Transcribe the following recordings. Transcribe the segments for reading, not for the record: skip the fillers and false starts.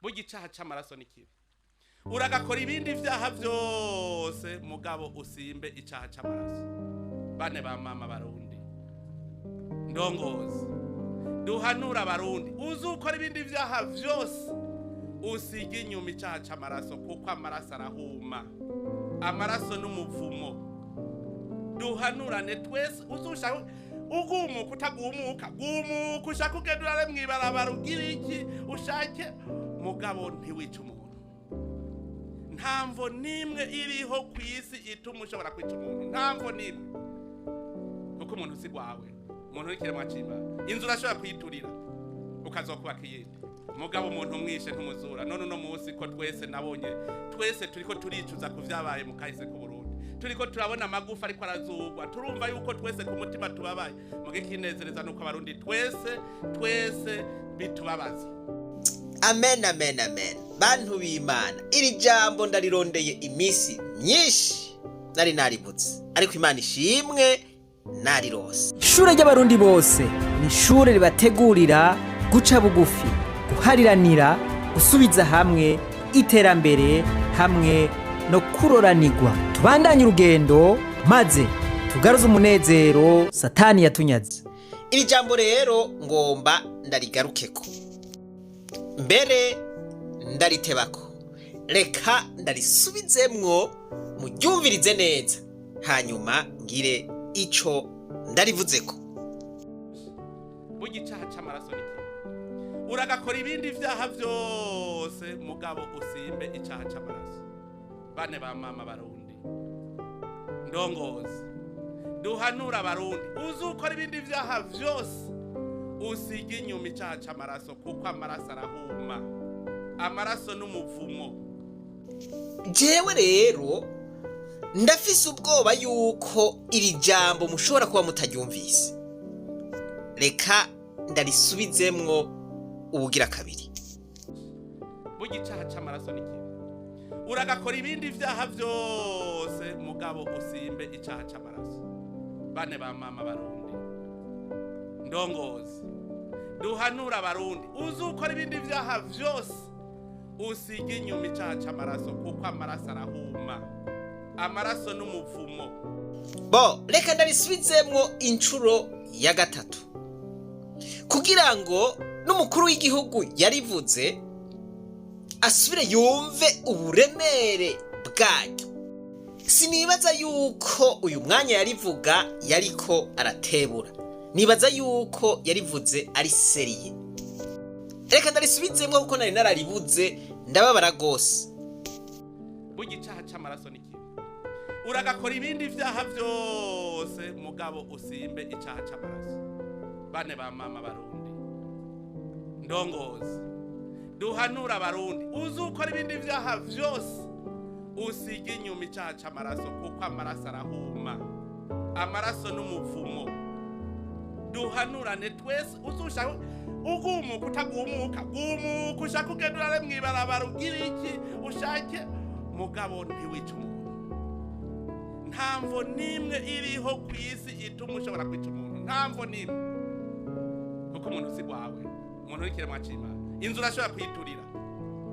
Burya icaha c'amaraso ni kibi. Uragakora ibindi vyaha vyose, mugabo usimbe icaha c'amaraso. Bane ba mama Barundi, ndongozi, duhanura Abarundi: uzukora ibindi vyaha vyose, usiga inyuma icaha c'amaraso, kuko amaraso arahuma, amaraso n'umuvumo. Duhanurane twese. Uzushaka ugumuka, utagumuka gumuka, ushaka ugenda urare mw'ibarabara, ugira iki ushake, mugabo ntiwice umuntu. Nta mvo n'imwe iriho ku isi ituma ushobora kwica umuntu, nta mvo n'imwe, kuko umuntu si rwawe. Umuntu n'ikiremwa c'Imana. Inzu urashobora kuyiturira, ukazokubaka iyindi, mugabo umuntu umwishe ntumuzura. None uno munsi ko twese nabonye twese turiko turicuza ku vyabaye mu kahise k'Uburundi, turiko turabona amagufa ariko arazugwa, turumva yuko twese ku mutima tubabaye. Muge kinezereza nuko Abarundi twese twese bitubabaza. Amen, amen, amen. Bantu b'Imana, iri jambo ndarirondeye iminsi myinshi, nari naributse, ariko Imana ishimwe, narirose. Ishure ry'Abarundi bose ni ishure ribategurira guca bugufi, guhariranira, gusubiza hamwe, iterambere hamwe no kuroranirwa. Tubandanye urugendo maze tugaruze umunezero Satani yatunyaze. Iri jambo rero ngomba ndarigarukeko, mbere ndaritebako. Reka ndarisubizemwo muryumvirize neza, hanyuma ngire ico ndarivuzeko. Burya icaha c'amaraso ni kibi. Uragakora ibindi vyaha vyose, mugabo usimbe icaha c'amaraso. Bane ba mama Barundi, ndongozi, duhanura Abarundi: uzukora ibindi vyaha vyose, usiga inyuma icaha c'amaraso, kuko amaraso arahuma, amaraso n'umuvumo. Jewe rero ndafise ubwoba yuko iri jambo mushobora kuba mutaryumvise. Reka ndarisubizemwo ubugira kabiri. Burya icaha c'amaraso ni kibi. Uragakora ibindi vyaha vyose, mugabo usimbe icaha c'amaraso. Bane ba mama Barundi, ndongozi, duhanura Abarundi: uzukora ibindi vyaha vyose, usiga inyuma icaha c'amaraso, kuko amaraso arahuma, amaraso n'umuvumo. Bo reka ndarisubizemwo inshuro ya gatatu, kugira ngo n'umukuru w'igihugu yarivuze asubire yumve uburemere bwaryo. Sinibaza yuko uyu mwanya yarivuga yariko aratebura, nibaza yuko yarivuze ari sérieux. Reka ndarisubizemwo kuko nari nararibuze, ndababara rwose. Burya icaha c'amaraso ni kibi. Uragakora ibindi vyaha vyose, mugabo usimbe icaha c'amaraso. Bane ba mama Barundi, ndongozi, duhanura Abarundi: uzukora ibindi vyaha vyose, usiga inyuma icaha c'amaraso, kuko amaraso arahuma, amaraso n'umuvumo. Duhanurane twese. Uzushaka ugumuka, utagumuka gumuka, ushaka ugenda urare mw'ibarabara, ugira iki ushake, mugabo ntiwice umuntu. Nta mvo n'imwe iriho ku isi ituma ushobora kwica umuntu, nta mvo n'imwe, kuko umuntu si rwawe. Umuntu n'ikiremwa c'Imana. Inzu urashobora kuyiturira,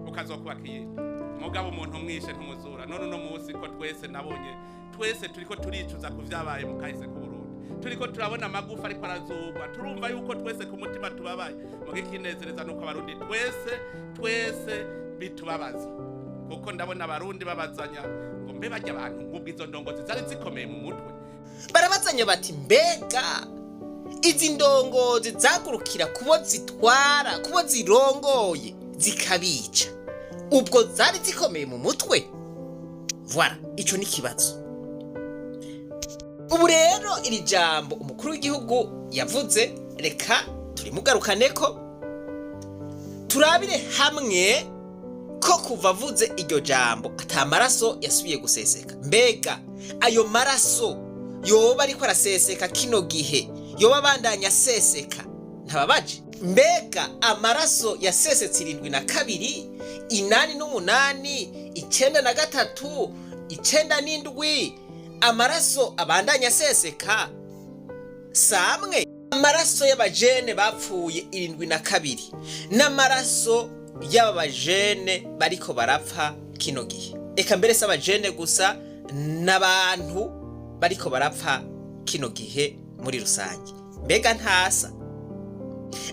ukazokubaka iyindi, mugabo umuntu umwishe ntumuzura. None uno munsi ko twese nabonye twese turiko turicuza ku vyabaye mu kahise k'Uburundi, turiko turabona amagufa ariko arazugwa, turumva yuko twese ku mutima tubabaye. Muge kinezereza nuko Abarundi twese twese bitubabaza, kuko ndabona Abarundi babazanya ngo mbe barya abantu nk'ubwo izo ndongozi zari zikomeye mu mutwe? Barabazanya bati: mbega izi ndongozi zagurukira kubo zitwara, kubo zirongoye, zikabica, ubwo zari zikomeye mu mutwe? Voilà, ico ni ikibazo. Ubu rero iri jambo umukuru w'igihugu yavuze, reka turimugarukaneko, turabire hamwe ko kuva avuze iryo jambo ata maraso yasubiye guseseka. Mbega ayo maraso yoba ariko araseseka kino gihe, yoba abandanya aseseka, ntababaje? Mbega amaraso yasesetse 72, 88, 93, 97, amaraso abandanya aseseka samwe, amaraso y'abajene bapfuye 72 n'amaraso y'aba bajene bariko barapfa kino gihe? Eka mbere si abajene gusa, n'abantu bariko barapfa kino gihe muri rusange. Mbega ntasa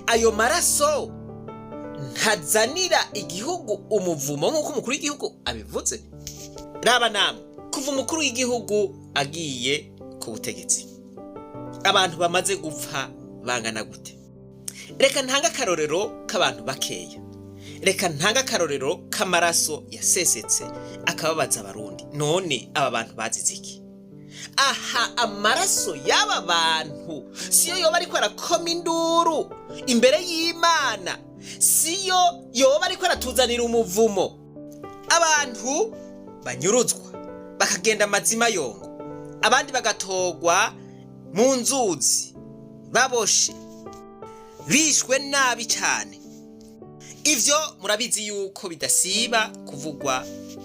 ayo maraso? Ntazanira igihugu umuvumo nk'uko umukuru w'igihugu abivuze? Raba namwe, kuva umukuru w'igihugu agiye ku butegetsi, abantu bamaze gupfa bangana gute? Reka ntange akarorero k'abantu bakeya, reka ntange akarorero k'amaraso yasesetse akababaza Abarundi. None aba bantu bazize iki? Aha amaraso y'aba bantu siyo yoba ariko arakoma induru imbere y'Imana? Siyo yoba ariko aratuzanira umuvumo? Abantu banyuruzwa bakagenda amazima yongo, abandi bagatogwa mu nzuzi baboshe, bishwe nabi cyane. Ivyo murabizi yuko bidasiba kuvugwa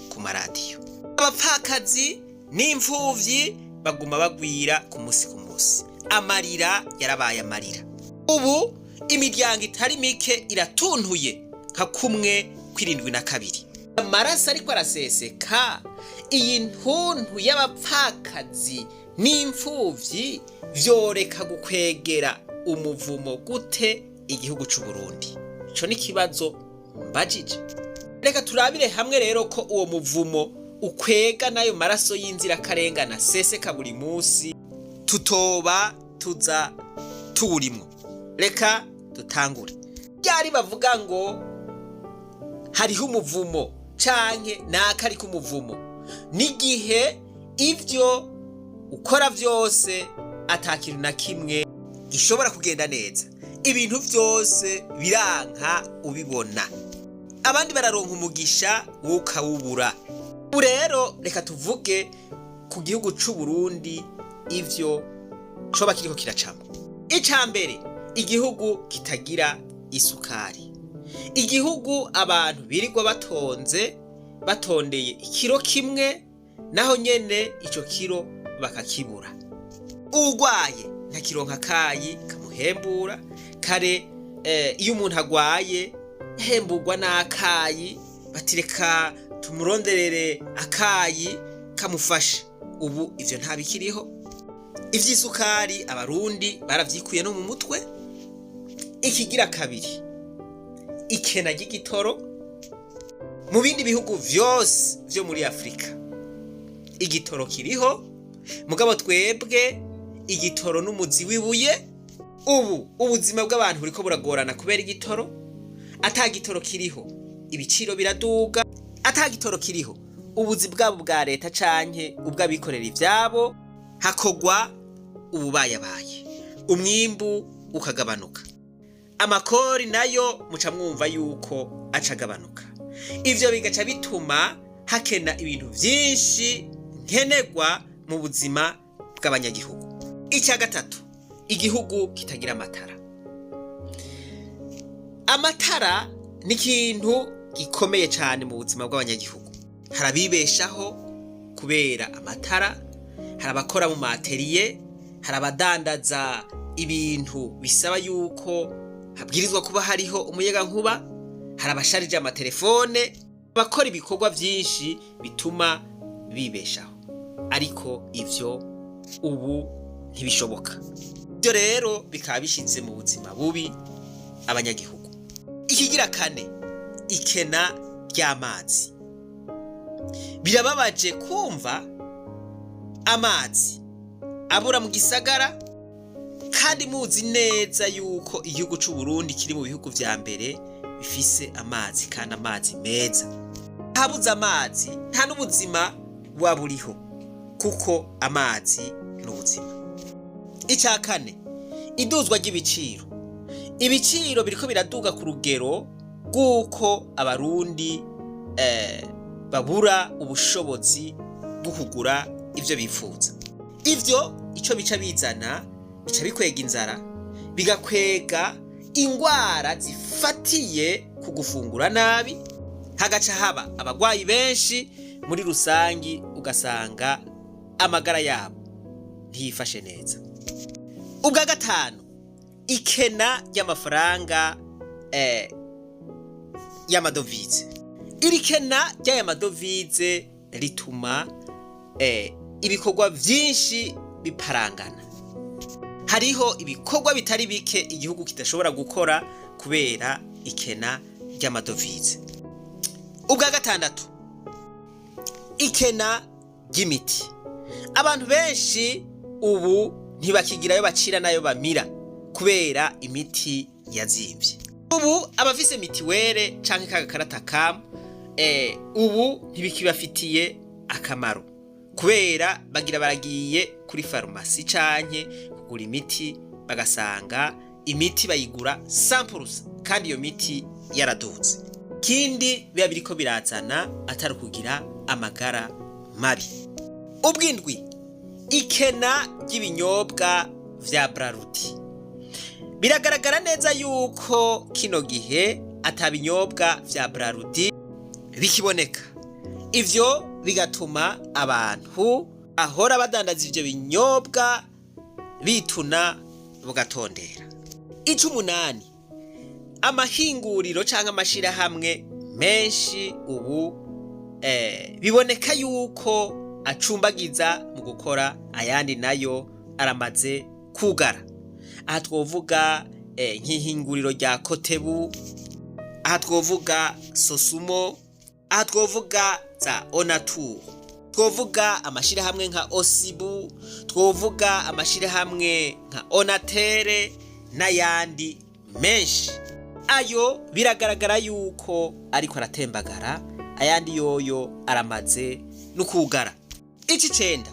ku maradiyo. Abapfakazi n'imfuvyi baguma bagwira ku munsi ku munsi. Amarira yarabaye amarira. Ubu imiryango itari mike iratuntuye nka kumwe kw'irindwi na kabiri. Amaraso ariko araseseka, iyi ntuntu y'abapfakazi n'imfuvyi vyoreka gukwegera umuvumo gute igihugu c'u Burundi? Ico ni ikibazo mbajije. Reka turabire hamwe rero ko uwo muvumo ukwega n'ayo maraso y'inzirakarengane aseseka buri munsi tutoba tuza tuwurimwo. Reka dutangure. Ryari bavuga ngo hariho umuvumo canke naka ariko umuvumo? N'igihe ivyo ukora vyose ata kintu na kimwe gishobora kugenda neza, ibintu vyose biranka ubibona, abandi bararonka umugisha, wowe ukawubura. Ubu rero reka tuvuge ku gihugu c'u Burundi, ivyo coba kiriko kiracamo. Ica mbere, igihugu kitagira isukari, igihugu abantu birirwa batonze batondeye ikiro kimwe, naho nyene ico kiro bakakibura. Uwugwaye ntakironka akayi kamuhembura. Kare iyo umuntu agwaye yahemburwa n'akayi, batireka tumuronderere akayi kamufashe. Ubu ivyo ntabikiriho. Ivy'isukari Abarundi baravyikuye no mu mutwe. Ikigira kabiri, ikena ry'igitoro. Mu bindi bihugu vyose vyo muri Afurika igitoro kiriho, mugabo twebwe igitoro n'umuzi w'ibuye. Ubu ubuzima bw'abantu buriko buragorana kubera igitoro. Ata gitoro kiriho, ibiciro biraduga. Ata gitoro kiriho, ubuzi bwabo bwa leta canke ubw'abikorera ivyabo hakogwa ububayabaye, umwimbu ukagabanuka, amakori nayo muca mwumva yuko acagabanuka. Ivyo bigaca bituma hakena ibintu vyinshi nkenerwa mu buzima bw'abanyagihugu. Icya gatatu, igihugu kitagira amatara. Amatara ni ikintu gikomeye cyane mu buzima bw'abanyagihugu. Hari abibeshaho kubera amatara, hari abakora mu ma ateliers, hari abadandaza ibintu bisaba yuko habwirizwa kuba hariho umuyagankuba, hari abasharije amatelefone, abakora ibikorwa byinshi bituma bibeshaho, ariko ivyo ubu ntibishoboka. Ibyo rero bikaba bishize mu buzima bubi abanyagihugu. Ikigira kane, ikena ry'amazi. Birababaje kumva amazi abura mu gisagara, kandi muzi neza yuko igihugu c'u Burundi kiri mu bihugu vya mbere bifise amazi kandi amazi meza. Habuze amazi nta n'ubuzima buba buriho, kuko amazi ni ubuzima. Icya kane, iduzwa ry'ibiciro. Ibiciro biriko biraduga ku rugero rw'uko Abarundi babura ubushobozi bwo kugura ivyo bifuza. Ivyo ico bica bizana, bica bikwega inzara, bigakwega ingwara zifatiye ku gufungura nabi, hagaca haba abagwayi benshi muri rusangi, ugasanga amagara yabo ntiyifashe neza. Ubwa gatanu, ikena ry'amafaranga. y'amadovize. Iri kena ry'aya madovize rituma ibikorwa vyinshi biparangana. Hariho ibikorwa bitari bike igihugu kidashobora gukora kubera ikena ry'amadovize. Ubwa gatandatu, ikena ry'imiti. Abantu benshi ubu ntibakigirayo bacira nayo bamira kubera imiti yazimvye. Ubu abafise mitiwere canke kagakarata kamu ubu ntibikibafitiye akamaro kubera bagira baragiye kuri farumasi canke kugura imiti, bagasanga imiti bayigura 100% kandi iyo miti yaradutse. Kindi biba biriko birazana atari kugira amagara mabi. Ubwindwi, ikena ry'ibinyobwa vya Brarudi. Biragaragara neza yuko kino gihe atabinyobwa vya Brarudi bikiboneka. Ivyo bigatuma abantu ahora badandaza ivyo binyobwa bituna bugatondera. Icumunani, amahinguriro canke amashirahamwe menshi ubu biboneka yuko acumbagiza mu gukora, ayandi nayo aramaze kugara. Aha twovuga nk'ihinguriro rya Kotebu, aha twovuga Sosumo, aha twovuga za Onatur, twovuga amashirahamwe nka Osibu, twovuga amashirahamwe nka Onatere n'ayandi menshi. Ayo biragaragara yuko ariko aratembagara, ayandi yoyo aramaze n'ukugara. Icicenda,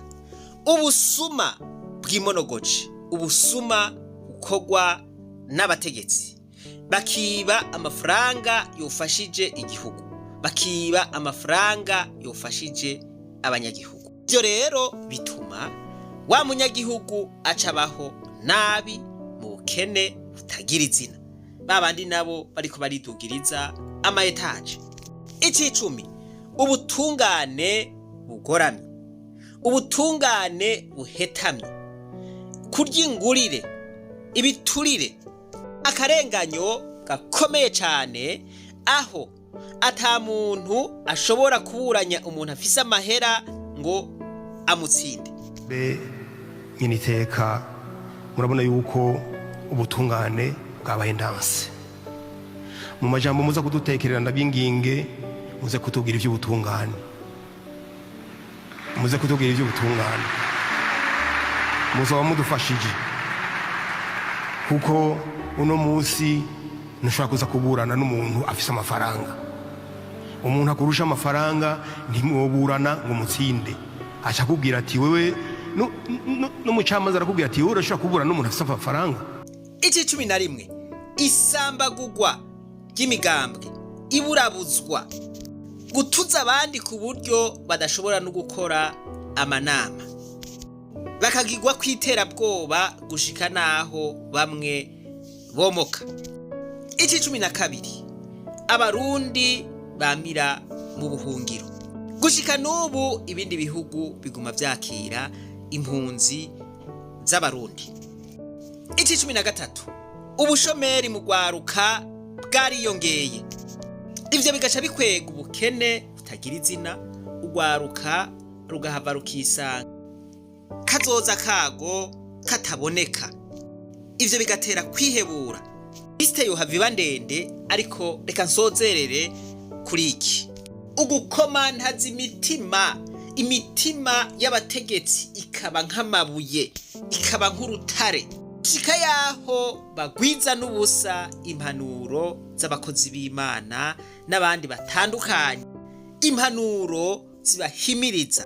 ubusuma bw'imonogoci, ubusuma bukorwa n'abategetsi bakiba amafaranga yofashije igihugu, bakiba amafaranga yofashije abanyagihugu. Ibyo rero bituma wa munyagihugu acabaho nabi mu bukene butagira izina, babandi nabo bariko baridugiriza ama etaje. Icicumi, ubutungane bugoramye, ubutungane buhetamye, kurya ingurire, ibiturire, akarenganyo gakomeye cyane, aho ata muntu ashobora kuburanya umuntu afise amahera ngo amutsinde. Be nyine iteka murabona yuko ubutungane bwabaye ndanse. Mu majambo muza kudutekerera, ndabinginge muze kutubwira iby'ubutungane, muze kutubwira iby'ubutungane, muzaba mudufashije, kuko uno munsi ntushobora kuza kuburana n'umuntu afise amafaranga. Umuntu akurusha amafaranga ntimwoburana ngo mutsinde, aca akubwira ati wewe, n'umucamanza arakubwira ati wowe urashobora kuburana n'umuntu afise amafaranga. Ici 11, isambagurwa ry'imigambwe, iburabuzwa, gutuza abandi ku buryo badashobora no gukora amanama, bakagirwa kw'iterabwoba gushika n'aho bamwe bomoka. Ici 12, abarundi bamira mu buhungiro. Gushika n'ubu ibindi bihugu biguma vyakira impunzi z'abarundi. Ici 13, ubushomeri mu rwaruka bwariyongeye. Ivyo bigaca bikwega ubukene butagira izina, urwaruka rugahava rukisanga kazoza kago kataboneka. Ivyo bigatera kwihebura. Liste yohava iba ndende, ariko reka nsozerere kuri iki: ugukomantaza imitima, imitima y'abategetsi ikaba nk'amabuye, ikaba nk'urutare, shika yaho bagwiza n'ubusa impanuro z'abakozi b'Imana n'abandi batandukanye, impanuro zibahimiriza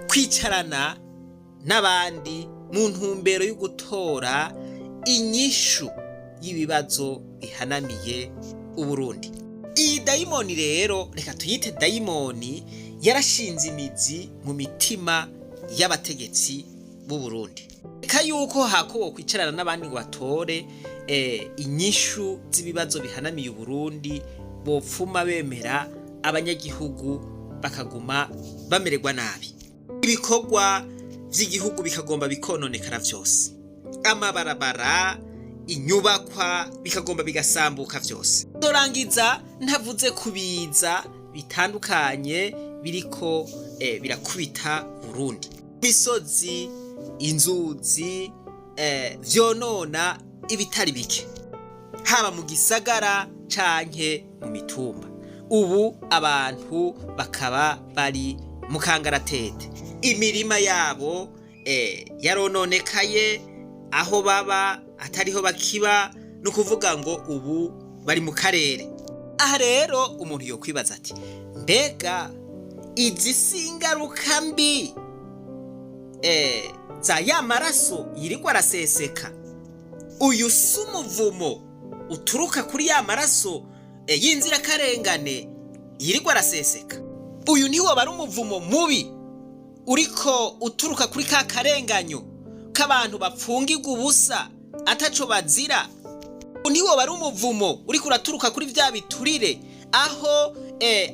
kwicarana n'abandi mu ntumbero yo gutora inyishu y'ibibazo bihanamiye Uburundi. Iyi dayimoni rero, reka tuyite dayimoni, yarashinze imizi mu mitima y'abategetsi b'u Burundi. Reka yuko hakobo kwicarana n'abandi ngo batore inyishu z'ibibazo bihanamiye Uburundi, bopfuma bemera abanyagihugu bakaguma bamererwa nabi, ibikorwa vy'igihugu bikagomba bikononekara vyose, amabarabara, Inyubakwa bikagomba bigasambuka vyose. Dorangiza ntavuze kubiza bitandukanye biriko birakubita Burundi, imisozi, inzuzi, vyonona ibitari bike, haba mu gisagara canke mu mitumba. Ubu abantu bakaba bari mu kangaratete, imirima yabo yarononekaye, aho baba atariho bakiba, ni ukuvuga ngo ubu bari mu karere. Aha rero umuntu yokwibaza ati: mbega izi si ingaruka mbi za ya maraso yirirwa araseseka? Uyu si umuvumo uturuka kuri ya maraso y'inzirakarengane yirirwa araseseka? Uyu niwo bari umuvumo mubi uriko uturuka kuri ka karenganyo k'abantu bapfungirwa ubusa ataco bazira? Niwo bari umuvumo uriko uraturuka kuri vya biturire, aho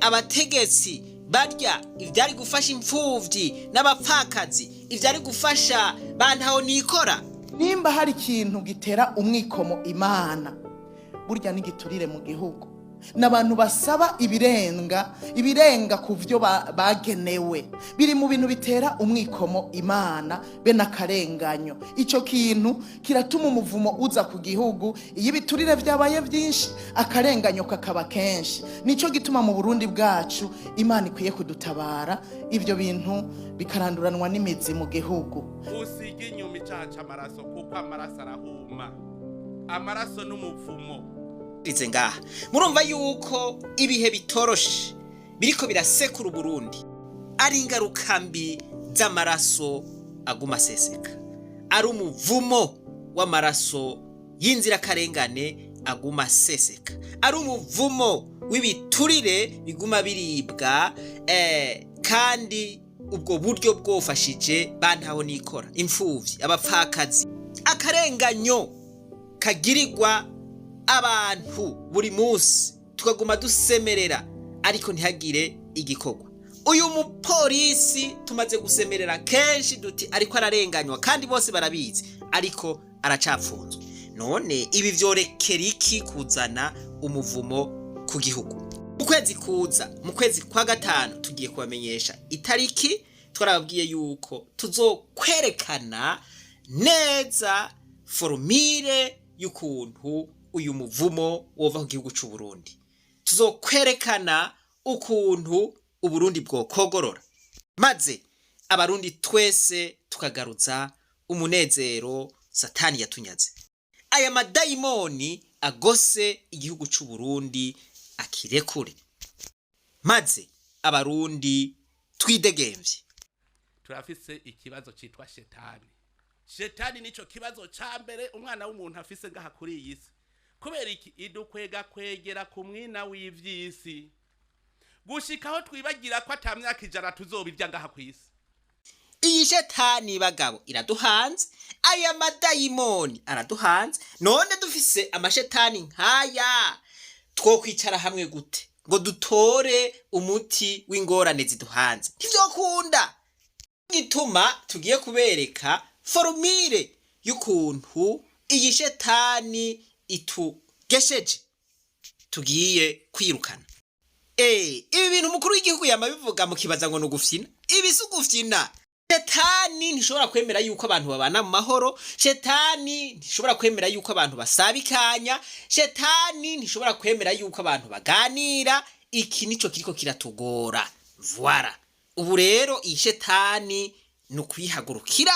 abategetsi barya ivyari gufasha imfuvyi n'abapfakazi, ivyari gufasha bantaho nikora? Nimba hari ikintu gitera umwikomo Imana, burya n'igiturire mu gihugu, n'abantu basaba ibirenga ku byo bagenewe, biri mu bintu bitera umwikomo Imana, be n'akarenganyo. Icyo kintu kiratuma umuvumo uza ku gihugu. Iyo ibiturire byabaye byinshi, akarenganyo kakaba kenshi. Nicyo gituma mu Burundi bwacu Imana ikwiye kudutabara, ibyo bintu bikaranduranwa n'imizi mu gihugu. Usiga inyuma icyaha c'amaraso, kuko amaraso arahuma, amaraso n'umuvumo. Rize ngaha murumva yuko ibihe bitoroshe biriko birasekura Uburundi ari ingaruka mbi z'amaraso aguma aseseka, ari umuvumo w'amaraso y'inzirakarengane aguma aseseka, ari umuvumo w'ibiturire biguma biribwa, kandi ubwo buryo bwofashije bantaho nikora, imfuvyi, abapfakazi, akarenganyo kagirirwa abantu buri munsi, tukaguma dusemerera ariko ntihagire igikorwa. Uyu mupolisi tumaze gusemerera kenshi duti ariko ararenganywa, kandi bose barabizi, ariko aracapfunzwe. None ibi vyorekera iki kuzana umuvumo ku gihugu? Mu kwezi kuza, mu kwezi kwa gatanu, tugiye kubamenyesha itariki. Twarababwiye yuko tuzokwerekana neza formule y'ukuntu uyu muvumo wova ku gihugu c'u Burundi. Tuzokwerekana ukuntu Uburundi bwokogorora, maze Abarundi twese tukagaruza umunezero Satani yatunyaze. Aya madayimoni agose igihugu c'u Burundi akirekure, maze Abarundi twidegemvye. Turafise ikibazo citwa shetani. Shetani nico kibazo ca mbere umwana w'umuntu afise ngaha kuri iyi si. Kubera iki? Idukwega kwegera ku mwina w'ivy'isi, gushikaho twibagira ko ata myaka 100 tuzobirya ngaha kw'isi. Iyi shetani, bagabo, iraduhanze, aya madayimoni araduhanze. None dufise amashetani nk'aya, twokwicara hamwe gute ngo dutore umuti w'ingorane ziduhanze? Ntivyokunda. Gituma tugiye kubereka formule y'ukuntu iyi shetani itugesheje tugiye kwirukana. Ibi bintu umukuru w'igihugu yama bivuga, mukibaza ngo ni ugufyina. Ibi si ugufyina. Shetani ntishobora kwemera yuko abantu babana mu mahoro. Shetani ntishobora kwemera yuko abantu basabikanya. Shetani ntishobora kwemera yuko abantu baganira. Iki nico kiriko kiratugora. Voilà. Ubu rero iyi shetani ni ukuyihagurukira,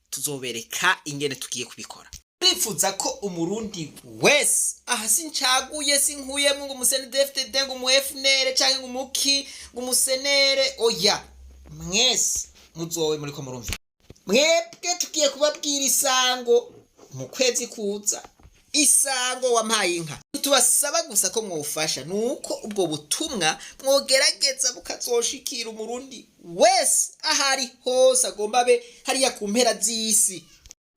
tuzobereka ingene tugiye kubikora. Turifuza ko Umurundi wese, aha sincaguye, sinkuyemwo ngo umuCNDD-FDD, ngo umu FNL, canke ngo umuki, ngo umusenere, oya, mwese muzowe muriko murumva. Mwebwe tugiye kubabwira isango mu kwezi kuza, isango wampaye inka. Tubasaba gusa ko mwofasha nuko ubwo butumwa mwogerageza bukazoshikira Umurundi wese ahari hose, agomba abe hariya ku mpera z'isi.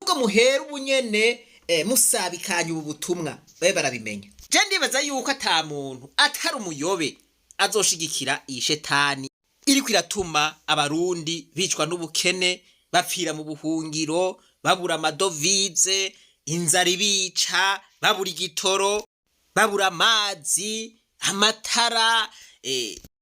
Ubwo muhera ubunyene musabikanya ubu butumwa, babe barabimenya. Je ndibaza yuko ata muntu atari umuyobe azoshigikira iyi shetani iriko iratuma Abarundi bicwa n'ubukene, bapfira mu buhungiro, babura amadovize. Inzara ibica, babura igitoro, babura amazi, amatara,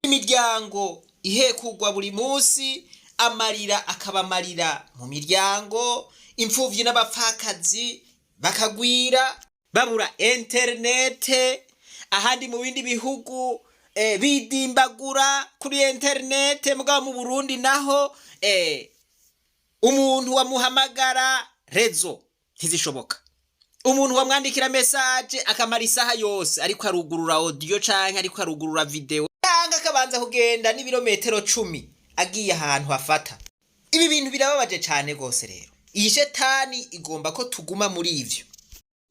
imiryango ihekugwa buri munsi, amarira akabamarira mu miryango, imfuvyi n'abapfakazi bakagwira, babura interinete. Ahandi mu bindi bihugu bidimbagura kuri interinete, mugabo mu Burundi naho umuntu wamuhamagara, réseau ntizishoboka. Umuntu wamwandikira message, akamara isaha yose ariko arugurura audio canke ariko arugurura vidéo, canke akabanza kugenda n'ibirometero 10 agiye ahantu hafata. Ibi bintu birababaje cane rwose. Rero iyi shetani igomba ko tuguma muri ivyo.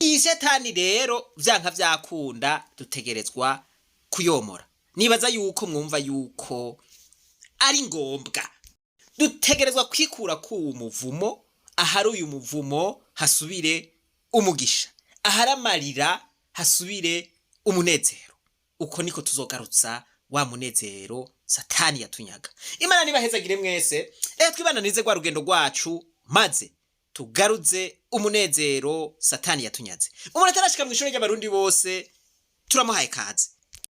Iyi shetani rero, vyanka vyakunda, dutegerezwa kuyomora. Nibaza yuko mwumva yuko ari ngombwa, dutegerezwa kwikura k'uwu muvumo. Ahari uyu muvumo hasubire umugisha, ahari amarira hasubire umunezero. Uko niko tuzogarutsa wa munezero Satani yatunyaga. Imana nibahezagire mwese. Reka twibananize rwa rugendo rwacu, maze tugaruze umunezero Satani yatunyaze. Umuntu atarashika mu ishuri ry'Abarundi bose, turamuhaye kaze.